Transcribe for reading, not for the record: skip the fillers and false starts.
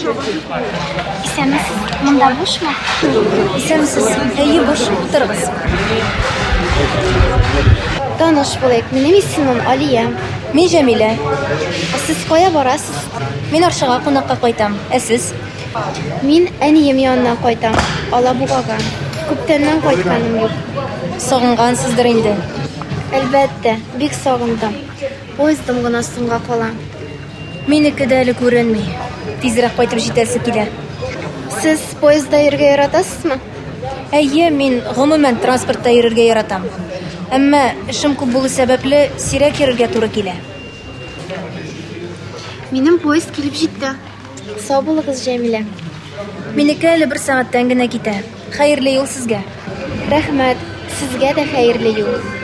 Исәнмесез, монда бушмы? Исәнмесез. Әйе, буш. Утырыгыз. Таныш булыйк. Минем исемем Алия. Мин Җәмилә. Сез кая барасыз? Мин Арчага кунакка кайтам. Ә сез? Мин әнием янына кайтам, Алабугага. Күптәннән кайтканым юк. Сагынгансыздыр инде. Әлбәттә, бик сагындым. Поездым гына соңга кала. Минеке дә әле күренми. Тизрәк кайтып җитәсе килә. Сез поездда йөрергә яратасызмы? Әйе, мин гомумән транспортта йөрергә яратам. Әмма эшем күп булу сәбәпле, сирәк йөрергә туры килә. Минем поезд килеп җитте. Сау булыгыз, Җәмилә. Минеке әле бер сәгатьтән генә китә. Хәерле юл сезгә. Рәхмәт, сезгә дә хәерле юл.